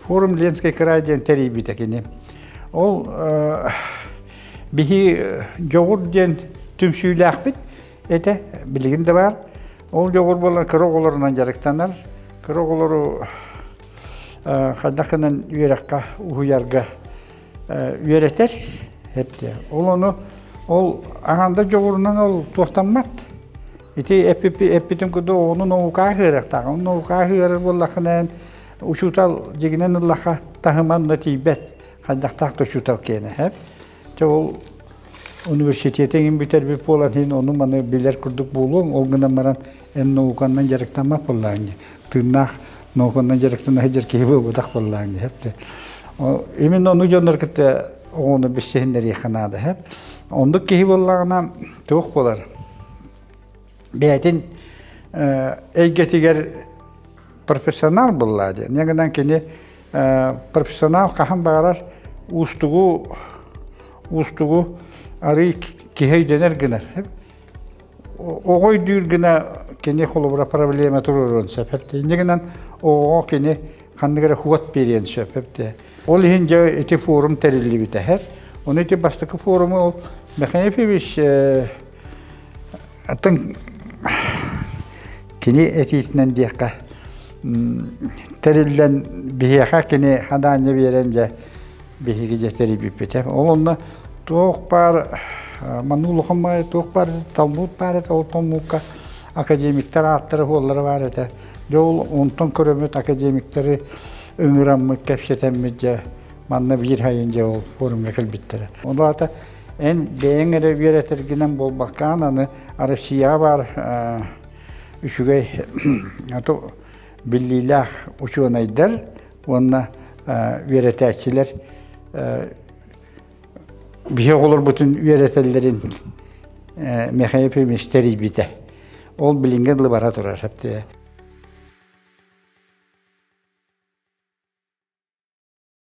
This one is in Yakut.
Форум Ленский край диэн тэрийбитэ кини. Ол биһи дьоҕур диэн түмсүүлээхпит этэ, билигин да баар. Ол дьоҕур буолан кыра оҕолорунан дьарыктанар. Кыра оҕолору хайдах гынан үөрэххэ уһуйарга үөрэтэр эптэ. Ол ону ол аҥанда дьоҕурунан ол туохтаммат. Ити эппитим курдук оҕону наукаҕа ыһыарыахтаах. Ону наукаҕа ыһыарар буоллаххына учуутал дьигинэн ыллахха таһыма да тиийбэт. Хайдахтаах да учуутал киэнэ һэп. Дьэ ол университеты иҥин бүтэрбит буолан иһин ону-маны билэр курдук буолуоҥ. Ол гынан баран эн науканан дьарыктаммат буоллаҕыҥ дии. Тыыннаах науканан дьарыктана сылдьар киһи буолбатах буоллаҕыҥ дии. Һэп Именно ону дьоннор кытта оҕону билсиһиннэриэххэ наада һэп. Оннук киһи буоллаҕына туох буолар? Бэйэтин эйгэтигэр профессионал буоллаа диэн. Не гынан кини профессионал хаһан баҕарар уустугу уустугу арый киһи өйдөнөр гынар. Оҕо өйдүүр гына кини холобура проблема туруоруон сөп. Инньэ гынан оҕоҕо кини ханнык эрэ хуот биэриэн сөп. Ол иһин дьэ ити форум тэриллибитэ. Ону ити бастакы форуму ол Михаил Ефимович Оттон кини этиитинэн диэххэ тэриллэн биһиэхэ кини хадаанньа биэрэн дьэ биһиги дьэ тэрийбиппит. Ол онно туох баар манна улахан баайы туох баар талмуд баар этэ ол талмудка академиктар ааттара хуоллара баар этэ. Дьэ ол онтон көрөммүт академиктары ыҥыраммыт кэпсэтэммит дьэ манна биир хайын дьэ ол форумҥа кэлбиттэрэ. Ол аата Эн бэйэҥ эрэ үөрэтэргинэн буолбаккаан, аны Россияҕа баар үчүгэй биллиилээх учуонайдар уонна үөрэтээччилэр биһи оҕолорбутун үөрэтэллэрин Михаил Ефимович тэрийбитэ. Ол билиҥҥэ дылы бара турар.